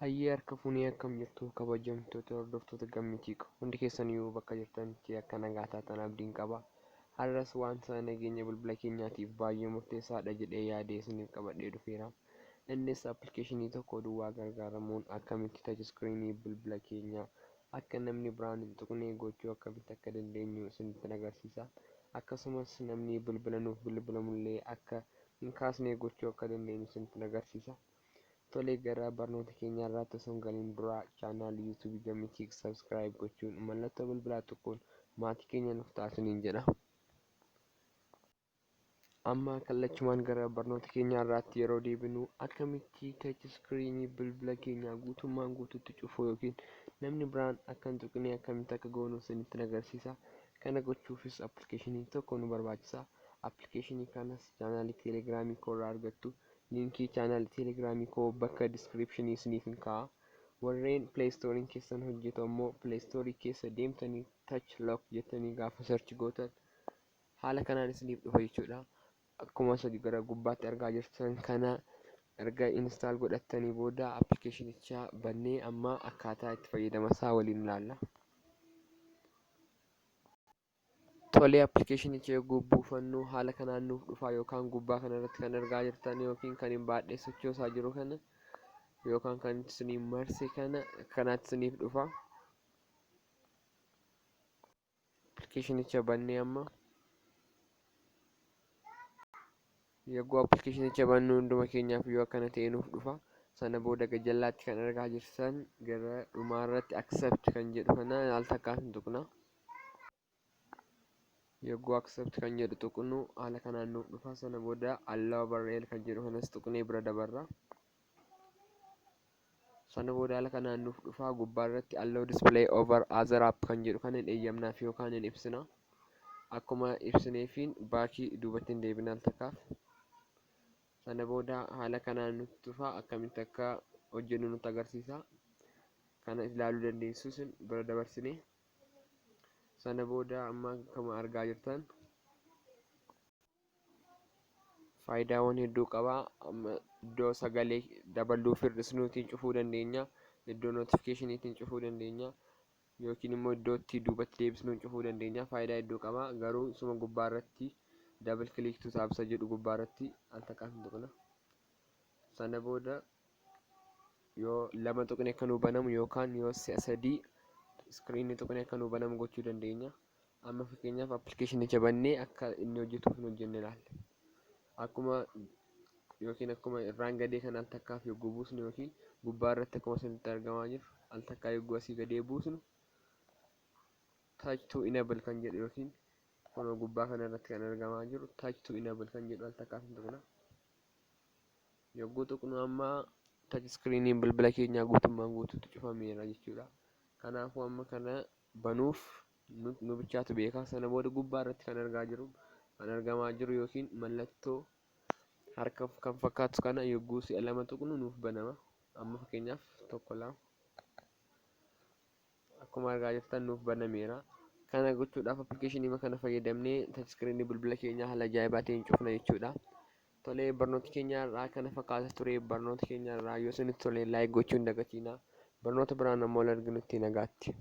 Hayyee, harka fuunee, akkam jirtu kabajamtoota hordoftoota Gammitiik? Hundi keessaniyyuu bakka jirtanitti akka nagaa taatan abdiin qaba. Har'as wanta nageenya bilbila keenyaatiif baay'ee murteessaadha jedhee yaadee isiniif qabadhee dhufeera. Innis appilikeeshinii tokko duwwaa gargaaramuun akkamitti touch screenii bilbila keenyaa akka namni biraan hin tuqne gochuu akkamitti akka dandeenyu isinitti agarsiisa. Akkasumas namni bilbila nuuf bilbilamullee akka hin kaasne gochuu akka dandeenyu isinitti agarsiisa. Tolee, gara barnoota keenya irraatti osoo hin galiin dura chaanaalii YouTubeii Gammitiik subscribe gochuun mallattoo bilbilaa tokkoon maatii keenya nuuf taasisaniin jedha. Amma kallachumaan gara barnoota keenya irraatti yeroo deebinu, akkamitti touch screenii bilbila keenyaa guutummaan guutuutti cufuu yookiin namni biraan akka hin tuqne akkamitti akka goonu isinitti agarsiisa. Kana gochuufis appilikeeshinii tokko nu barbaachisa. Appilikeeshinii kanas chaanaalii Telegramii koo irraa argattu. Linkii chaanaalii Telegramii koo bakka descriptionii isiniif hin kaa'a. Warreen Play Storeiin keessan hojjetu ammoo Play Storeii keessa deemtanii "touch lock" jettanii gaafa search gootan haala kanaan isiniif dhufa jechuudha. Akkuma sadi gara gubbaatti argaa jirtan kana erga install godhattanii booda appilikeeshinicha bannee amma akkaataa itti fayyadama isaa waliin ilaalla. Tolee, appilikeeshinicha yogguu buufannu haala kanaan nuuf dhufa, yookaan gubbaa kanarratti kan argaa jirtan yookiin kan hin baadhee sochoosaa jiru kana yookaan kan isiniif marse kana kanaatti isiniif dhufa. Appilikeeshinicha bannee amma yogguu appilikeeshinicha bannu hunduma keenyaaf yoo akkana ta'e nuuf dhufa. Sana booda gajallaatti kan argaa jirtan gara dhumaarratti "accept" kan jedhu kana al takkaaf hin tuqna. Yogguu "accept" kan jedhu tuqnu haala kanaan nuuf dhufa. Sana booda "allow barreel" kan jedhu kanas tuqnee bira dabarra. Sana booda haala kanaan nuuf dhufa. Gubbaarratti "allow display over other app" kan jedhu kana hin eeyyamnaaf yookaan hin ibsina. Akkuma ibsineefiin backii duubatti hin deebina al takkaaf. Sana booda haala kanaan nutti dhufa, akkamitti akka hojjennu nutti agarsiisa. Kana ilaaluu dandeessu isin bira dabarsine. Sana booda amma akkuma argaa jirtan faayidaawwan hedduu qaba. Amma iddoo sagalee dabaluu fi hir'isnuutiin cufuu dandeenya. Iddoo notificationiitiin cufuu dandeenya. Yookiin immoo iddoo itti duubatti deebisnuun cufuu dandeenya. Faayidaa hedduu qaba. Garuu isuma gubbaa irratti "double click to tap" isa jedhu gubbaa irratti al takkaaf hin tuqna. Sana booda yoo lama tuqne akka nuu banamu yookaan yoo si'a sadii screenii tuqne akka nuu banamu gochuu dandeenya. Amma fakkeenyaaf appilikeeshinicha bannee akka inni hojjetuuf hin hojjenne ilaalla. Akkuma yookiin akkuma irraan gadee kan al takkaaf yogguu buusnu yookiin gubbaa irratti akkuma isinitti argamaa jiru al takkaa yogguu asii gadee buusnu "touch to enable" kan jedhu yookiin kunoo gubbaa kana irratti kan argamaa jiru "touch to enable" kan jedhu al takkaaf hin tuqna. Yogguu tuqnu amma touch screeniin bilbila keenyaa guutummaan guutuutti cufameera jechuudha. Kanaafuu amma kana banuuf nu bichaatu beeka. Sana booda gubbaa irratti kan argaa jiru kan argamaa jiru yookiin mallattoo harka kan fakkaatu kana yogguu si'a lama tuqnu nuuf banama. Amma fakkeenyaaf tokko, lama, akkuma argaa jirtan nuuf banameera. Kana gochuudhaaf appilikeeshinii kana fayyadamnee touch screenii bilbila keenyaa haala ajaa'ibaa ta'een cufna jechuudha. Tolee, barnoota keenya irraa kana fakkaata ture. Barnoota keenya irraa yoo isinitti tole like gochuu hin dagatinaa. Barnoota biraan ammoo wal arginutti nagaatti.